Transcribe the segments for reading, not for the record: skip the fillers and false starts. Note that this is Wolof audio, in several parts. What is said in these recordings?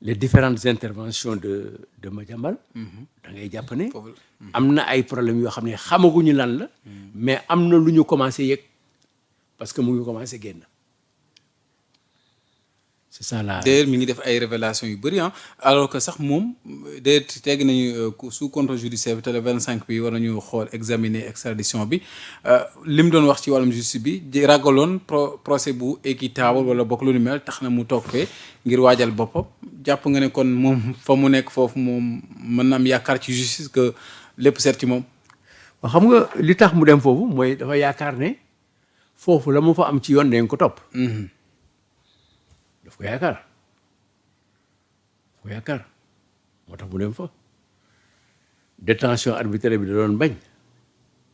les différentes interventions de Madiambal da ngay jàpp ne am na ay problèmes yoo xam ne xamaguñu lan la mais am na lu ñu commencé yëg parce que mu ngi commencé génn c'est ça là. d'ailleurs mi ngi def ay révélations yu bëri alors que sax moom d'ailleurs tegg nañu sous contrôle judiciaire bi te le 25 bi war nañu xool examiner extradition bi li mu doon wax ci wàllum justice bi di ragaloon procès bu équitable wala bokk lu ni mel tax na mu toog fee ngir waajal boppam jàpp nga ne kon moom fa mu nekk foofu moom mën na am yaakaar ci justice que lépp seet ci moom. waaw xam nga li tax mu dem foofu mooy dafa yaakaar ne foofu la mu fa am ci yoon dañ ko topp. daf ko yaakaar moo tax mu dem fa détention arbitraire bi da doon bañ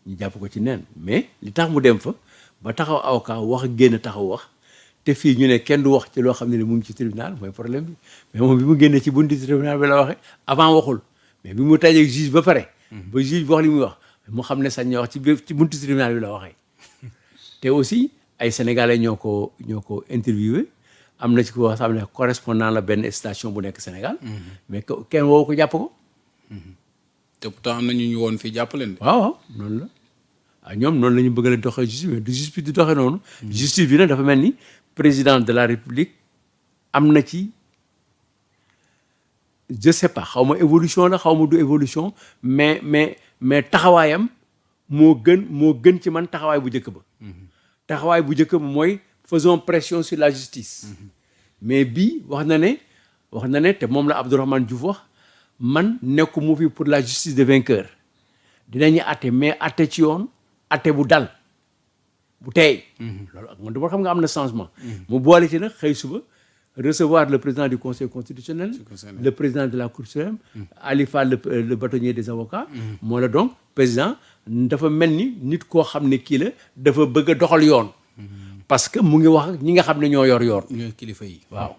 ñu jàpp ko ci neen mais li tax mu dem fa ba taxaw avocat wax génn taxaw wax te fii ñu ne kenn du wax ci loo xam ne mu ngi ci tribunal mooy problème bi mais moom bi mu génnee ci buntu tribunal bi la waxee avant waxul mais bi mu tajee juge ba pare ba juge bi wax li muy wax mu xam ne sañ ñoo wax ci buntu tribunal bi la waxee te aussi ay sénégalais ñoo ko interviewé am na ci ko xam ne correspondant la benn station bu nekk Sénégal. mais kenn woo ko jàpp ko. te pourtant am na ñu woon fii jàpp leen de. waaw noonu la ñoom noonu la ñu bëgg a doxee justice mais du justice bi du doxee noonu. justice bi nag dafa mel ni président de la république am na ci je sais pas xaw ma évolution la xaw ma du évolution mais taxawaayam moo gën ci man taxawaay bu njëkk ba. taxawaay bu njëkk ba mooy. faisons pression sur la justice mais bii wax na ne te moom la Abdourahmane Diouf wax man nekku mu fi pour la justice des vainqueurs dinañu atte mais atte ci yoon atte bu dal bu teey loolu ak man dama xam nga am na changement mu boole ci nag xëy suba recevoir le président du conseil constitutionnel le président de la cour suprême Ali Fall le bâtonnier des avocats moo la donc président dafa mel ni nit koo xam ne kii la dafa bëgg a doxal yoon parce que mu ngi wax ak ñi nga xam ne ñoo yor yoon. ñooy kilifa yi. waaw.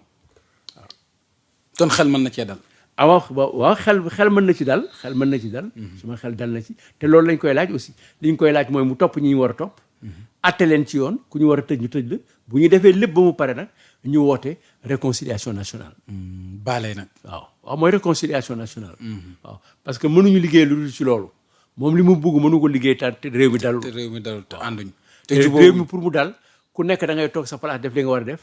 kon xel mën na cee dal. waaw xel mën na ci dal suma xel dal na ci te loolu lañ koy laaj aussi li ñu koy laaj mooy mu topp ñi ñu war a topp. atte leen ci yoon ku ñu war a tëj ñu tëj la bu ñu defee lépp ba mu pare nag ñu woote réconciliation nationale. baale nag. waaw mooy réconciliation nationale. waaw parce que mënuñu liggéey lu dul ci loolu moom li mu bugg mënu ko liggéey te réew mi dalul. te ànduñ. te réew mi pour mu dal. ku nekk da ngay toog sa place def li nga war a def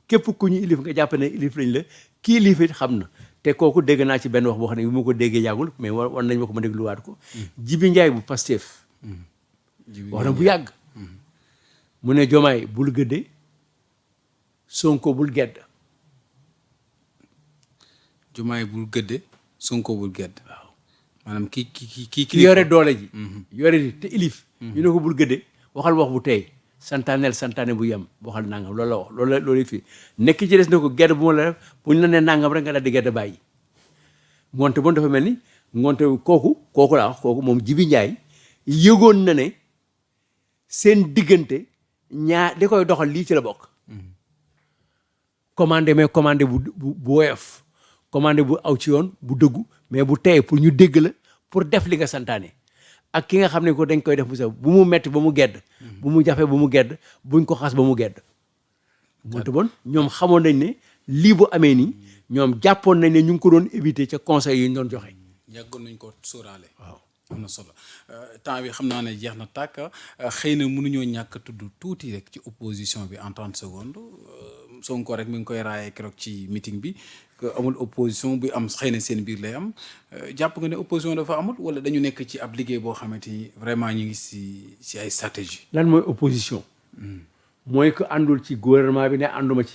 képp ku ñu ilif nga jàpp ne ilif lañ la kii ilif it xam na te kooku dégg naa ci benn wax boo xam ne bi ma ko déggee yàggul mais war nañ ma ko ma dégluwaat ko. Jibi Njaay bu Pastef. wax na bu yàgg. mu ne Jomaay bul gëdde Sonko bul gedd. Jomaay bul gëdde Sonko bul gedd. waaw maanaam ki yore doole ji. yore di te ilif. ñu ne ko bul gëdde waxal wax bu tey. santaane bu yem waxal nangam loolu la wax loolu fii nekk ci des na ko gedd bu ma la def bu ñu la nee nangam rek nga daal di gedd bàyyi ngoonte bon dafa mel ni ngoonte kooku laa wax kooku moom Jibi Njaay yëgoon na ne seen diggante li koy doxal lii ci la bokk commandé mais commandé bu woyof commandé bu aw ci yoon bu dëggu mais bu tey pour ñu dégg la pour def li nga santaane ak ki nga xam ne ko dañ koy def bu mu metti ba mu gedd bu mu jafe ba mu gedd buñ ko xas ba mu gedd moonte bon ñoom xamoon nañ ne lii bu amee nii ñoom jàppoon nañ ne ñu ngi ko doon éviter ca conseil yi ñu doon joxe yàggoon nañ ko sóoraale. waaw am na solo temps bi xam naa ne jeex na tàkk xëy na mënuñoo ñàkk tudd tuuti rek ci opposition bi en 30 secondes Sonko rek mi ngi koy raayee keroog ci meeting bi que amul opposition bu am xëy na seen biir lay am jàpp nga ne opposition dafa amul wala dañu nekk ci ab liggéey boo xamante ni vraiment ñu ngi si ay stratégie. lan mooy opposition. mooy que àndul ci gouvernement bi ne ànduma ci.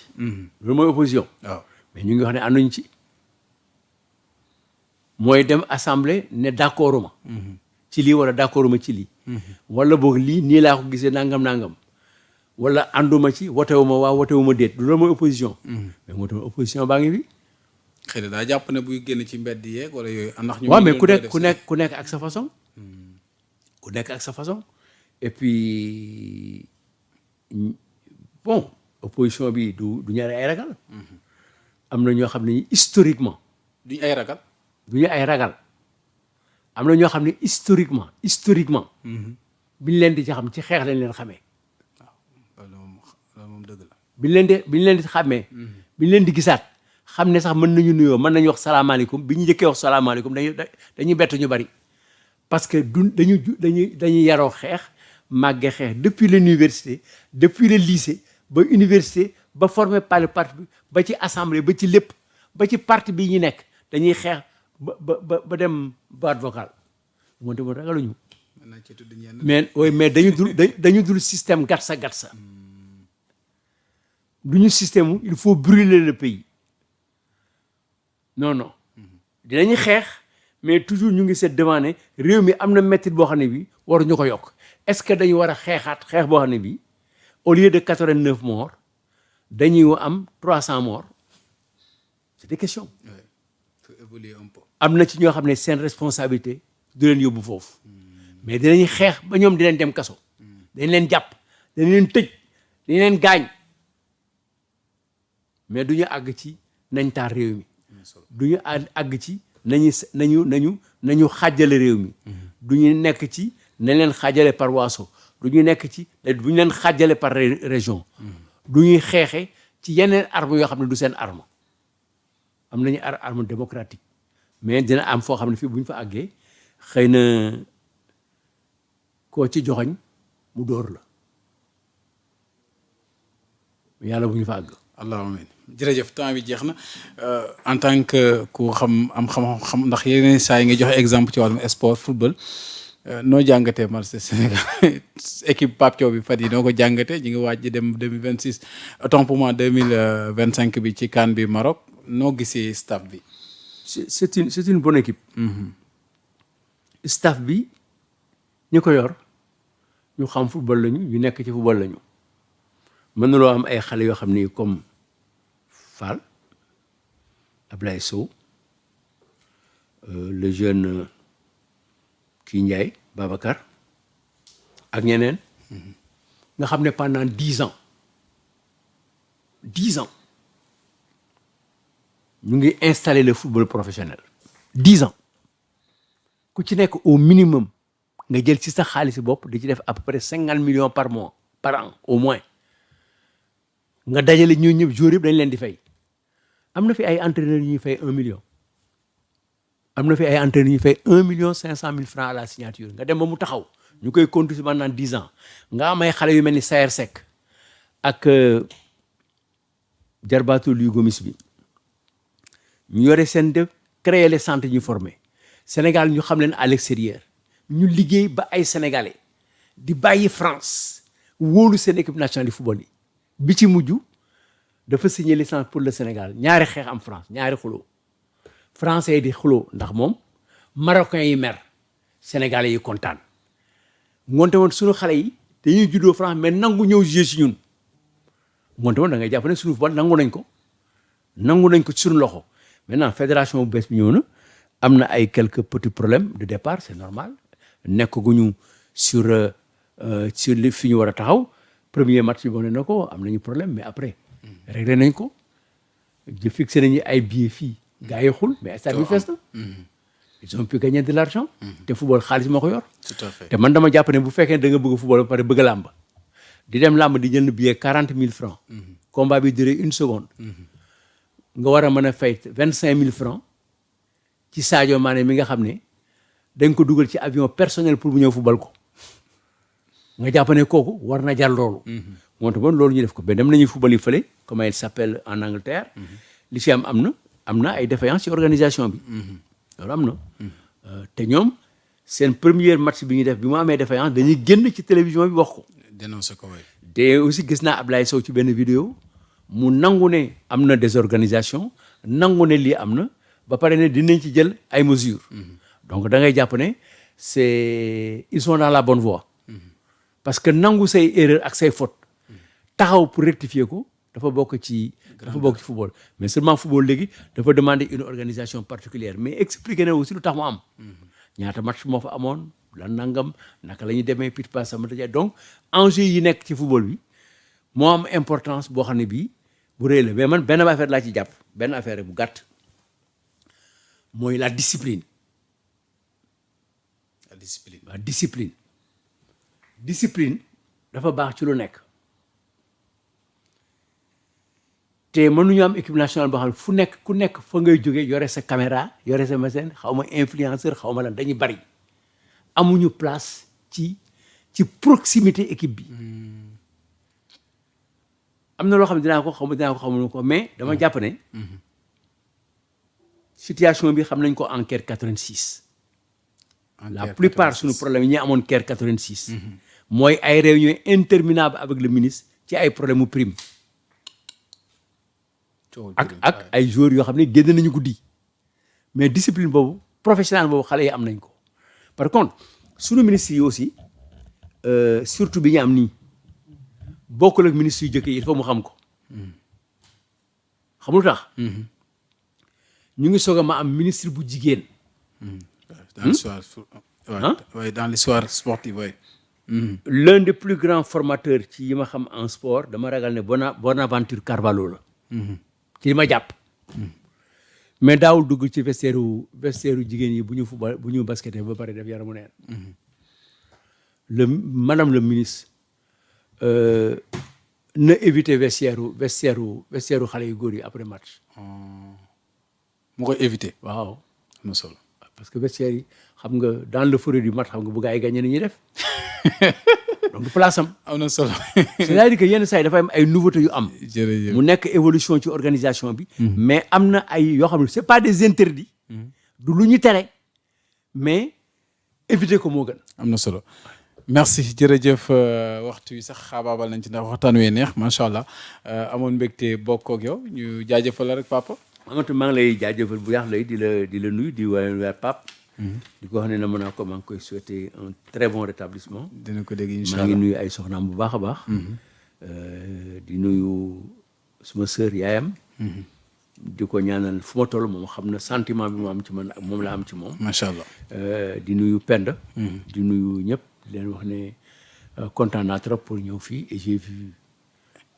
loolu mooy opposition. waaw mais ñu ngi wax ne ànduñ ci. mooy dem assemblée ne d'accorduma ci lii wala d'accorduma ci lii. wala boog lii nii laa ko gisee nangam. wala ànduma ci wotewuma waaw wotewuma déet loolu mooy opposition. mais moo tax opposition baa ngi fi. xëy na daa jàpp ne buy génn ci mbedd yeeg wala yooyu. ndax ñu waaw mais ku nekk ak sa façon. ku nekk ak sa façon. et puis bon opposition bi du ñaari ay ragal. am na ñoo xam ne historiquement. duñ ay ragal. duñu ay ragal. am na ñoo xam ne historiquement. biñ leen di ci xam ci xeex lañ leen xamee. waaw loolu moom dëgg la. biñ leen di xàmmee. biñ leen di gisaat xam ne sax mën nañu nuyoo mën nañu wax salaamaaleykum bi ñu njëkkee wax salaamaaleykum dañuy bett ñu bari parce que dañuy yaroo xeex màgge xeex depuis l'université depuis le lycée ba université ba formé par le parti bi ba ci assemblée ba ci lépp ba ci parti bi ñu nekk dañuy xeex ba dem boîte vocale moonte moom ragaluñu mais dañu dul système gatsa duñu système il faut brûler le pays non dinañu xeex mais toujours ñu ngi seet devant ne réew mi am na métit boo xam ne bi waruñu ko yokk est-ce que dañu war a xeexaat xeex boo xam ne bi au lieu de 89 morts dañuy am 300 morts c'est des questions. Ouais. Faut évoluer un peu. am na ci ñoo xam ne seen responsabilité du leen yóbbu foofu mais dinañ xeex ba ñoom di leen dem kaso dañ leen jàpp dañ leen tëj dañ leen gaañ mais du ñu àgg ci nañ taal réew mi du ñu àgg ci nañu xàjjale réew mi du ñu nekk ci nañ leen xàjjale par waaso du ñu nekk ci bu ñu leen xàjjale par région du ñuy xeexe ci yeneen arme yoo xam ne du seen arme am nañu arme démocratique mais dina am foo xam ne fii bu ñu fa àggee xëy na koo ci joxoñ mu dóor la yàlla bu ñu fa àgg. allahumma amiin jërëjëf temps bi jeex na en tant que ku xam ndax yeneen saa yi nga joxe exemple ci wàllum sport football noo jàngatee match Sénégal équipe Pape Thiaw bi fan yi noo ko jàngatee ñu ngi waaj di dem 2026 autant pour moi 2025 bi ci CAN bi Maroc noo gisee staff bi. c'est une bonne équipe. Staff bi ñu ko yor ñu xam football lañu ñu nekk ci football lañu mën na loo am ay xale yoo xam ni comme Fall Ablaye Sow le jeune kii Ndiaye Babacar ak ñeneen nga xam ne pendant 10 ans ñu ngi installer le football professionnel 10 ans ku ci nekk au minimum nga jël ci sa xaalis bopp di ci def à peu près 50 millions par mois par an au moins nga dajale ñooñu ñëpp joueurs yëpp dañ leen di fay am na fi ay entraîneurs yu ñuy fay 1 million am na fi ay entraîneurs yu ñuy fay 1 million 500 000 francs à la signature nga dem ba mu taxaw ñu koy continuer pendant 10 ans nga am ay xale yu mel ni Sayer Seck ak Jarbatou Louis Gomis bi ñu yore seen def créer les centres ñu formé Sénégal ñu xam leen à l'extérieur ñu liggéey ba ay sénégalais di bàyyi France wóolu seen équipe nationale de football yi bi ci mujj dafa signer licence pour le Sénégal ñaari xeex am France ñaari xuloo français di xuloo ndax moom marocains yi mer sénégalais yi kontaan moonte woon suñu xale yi dañuy juddoo France mais nangu ñëw jouer si ñun moonte woon da ngay jàpp ne suñu football nangu nañ ko ci suñu loxo maintenant fédération bu bees bi ñëw na am na ay quelques petits problèmes de départ c'est normal nekkaguñu sur li fi ñu war a taxaw premier match bi wane na ko am nañu problème mais après réglé nañ ko fixé nañu ay billets fii gars yi xul mais stade bi fees na ils ont pu gagner de l'argent te football xaalis moo ko yor tout à fait te man dama jàpp ne bu fekkee da nga bëgg football ba pare bëgg làmb di dem làmb di jënd billet 40 000 francs combat bi duré 1 seconde nga war a mën a fay 25 000 francs ci Sadio Mané mi nga xam ne dañ ko dugal ci avion personnel pour bu ñëw football ko nga jàpp ne kooku war na jar loolu moonte bon loolu ñu def ko mais dem nañuy football yi fële comment il s'appelle en Angleterre li ci am na ay défaillance ci organisation bi loolu am na te ñoom seen premier match bi ñuy def bi mu amee défaillance dañuy génn ci télévision bi wax ko dénoncé ko waay te aussi gis naa Ablaye Sow ci benn vidéo mu nangu ne am na désorganisation nangu ne lii am na ba pare ne dinañ ci jël ay mesures donc da ngay jàpp ne ils sont dans la bonne voie parce que nangu say erreur ak say faute taxaw pour rectifier ko dafa bokk ci football mais seulement football léegi dafa demander une organisation particulière mais expliquer na aussi lu tax mu am ñaata match moo fa amoon la nangam naka la ñuy demee pit pas sama daja donc enjeu yi nekk ci football bi moo am importance boo xam ne bii bu rëy la mais man benn affaire laa ci jàpp benn affaire bu gàtt mooy la discipline discipline dafa baax ci lu nekk te mënuñu am équipe nationale boo xam ne fu nekk ku nekk fa ngay jógee yore sa caméra yore sa machine xaw ma influenceur xaw ma lan dañuy bari amuñu place ci proximité équipe bi. am na loo xam ne dinaa ko xamul ko mais dama jàpp ne situation bi xam nañ ko en Caire 86. la plupart suñu problème yi ñi amoon Caire 86. mooy ay réunions interminables avec le ministre ci ay problème mu prime. ak ay joueurs yoo xam ne génn nañu guddi mais discipline boobu professionnel boobu xale yi am nañ ko par contre suñu ministres yi aussi surtout bi ñu am nii bokkul ak ministres yu jëkk yi il faut mu xam ko xam lu tax ñu ngi soog a ma am ministre bu jigéen dans l'histoire dans l'histoire sportive oui. L'un des plus grands formateurs ci yi ma xam en sport dama ragal ne Bonaventure Carvalho la ci li ma jàpp mais daawul dugg ci vestiaire jigéen yi bu ñu baskettee ba pare def yaramu neen madame le ministre na éviter vestiaire xale yu góor yi après match mu koy éviter waaw am na solo parce que vestiaire yi xam nga dans l'euphorie du match xam nga bu gaa yi gagné ni ñuy def donc place am na solo c'est-à-dire que yenn saa yi dafa am ay nouveautés yu am jërëjëf mu nekk évolution ci organisation bi mais am na ay yoo xam ne c'est pas des interdits du lu ñu tere mais éviter ko moo gën am na solo merci jërëjëf waxtu wi sax xaabaabal nañ ci ndax waxtaan wee neex macha allah amoon mbégte bokk ak yow ñu jaajëfal la rek papa amatu maa ngi lay jaajëfal bu yàq lay di la nuyu di waa Pape di ko wax ne na mën naa ko maa ngi koy souhaiter un très bon rétablissement dina ko dégg incha allah maa ngi nuyu ay soxnaam bu baax a baax di nuyu suma sœur yaayam di ko ñaanal fu ma toll moom xam na sentiment bi mu am ci man ak moom la am ci moom macha allah di nuyu Penda di nuyu ñëpp di leen wax ne kontaan naa trop pour ñëw fii et j'ai vu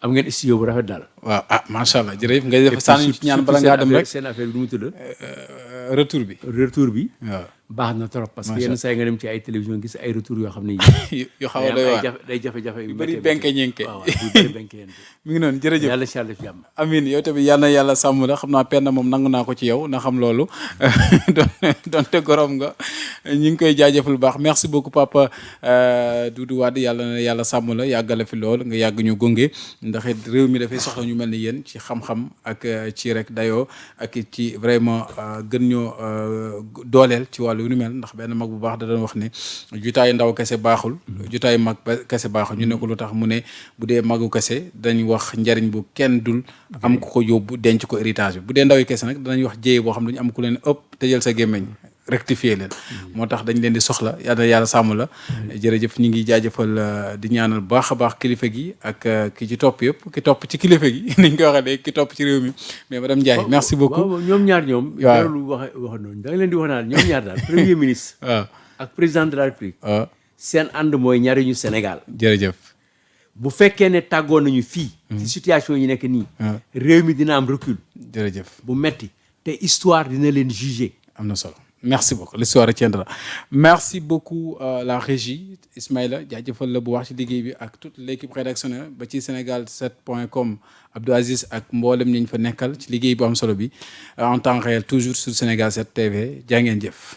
am ngeen studio bu rafet daal waaw macha allah jërëjëf ngay def sànni ci ñaan bala ngaa dem rek seen affaire bi nu mu tudd retour bi waaw baax na trop parce que yenn saa yi nga dem ci ay télévision gis ay retour yoo xam ne yoo xaw a doy waar day jafe-jafe yu bëri benke ñenke waaw yu bëri benke ñenke mi ngi noonu jërëjëf yàlla si yàlla fi jàmm amiin yow tamit yal na yàlla sàmm la xam naa penn moom nangu naa ko ci yow na xam loolu donte gorom nga ñu ngi koy jaajëfal bu baax merci beaucoup papa Doudou Wade yàlla na yàlla sàmm la yàggale fi lool nga yàgg ñu gunge ndax it réew mi dafay soxla ñu mel ni yéen ci xam-xam ak ci rek dayoo ak ci vraiment gën ñoo dooleel ci wàllu yu ni mel ndax benn mag bu baax da doon wax ne jutaayu ndaw kese baaxul jutaayu mag kese baaxul ñu ne ko lu tax mu ne bu dee magu kese dañ wax njariñ bu kenn dul am ku ko yóbbu denc ko héritage bi bu dee ndaw yi kese nag danañ wax jéye boo xam ne dañu am ku leen ëpp tëjal sa gémmeñ rectifier leen moo tax dañ leen di soxla yàlla sàmm la jërëjëf ñu ngi jaajëfal di ñaanal baax a baax kilifa gi ak ki ci topp yëpp ki topp ci kilifa gi niñ koy waxee léegi ki topp ci réew mi mais madame Ndiaye merci beaucoup waaw ñoom ñaar ñoom jarul wax noonu da nga leen di wax naan ñoom ñaar daal premier ministre waaw ak président de la République waaw seen ànd mooy njariñu Sénégal jërëjëf bu fekkee ne tàggoo nañu fii ci situation yi nekk nii réew mi dina am recul jërëjëf bu metti te histoire dina leen juger am na solo merci beaucoup l'histoire retiendra merci beaucoup la régie Ismaïla jaajëfal la bu wax ci liggéey bi ak toute l'équipe rédactionnelle ba ci Sénégal7.com Abdou Aziz ak mboolem ñu fa nekkal ci liggéey bu am solo bi en temps réel toujours sur Sénégal 7 TV jaa ngeen jëf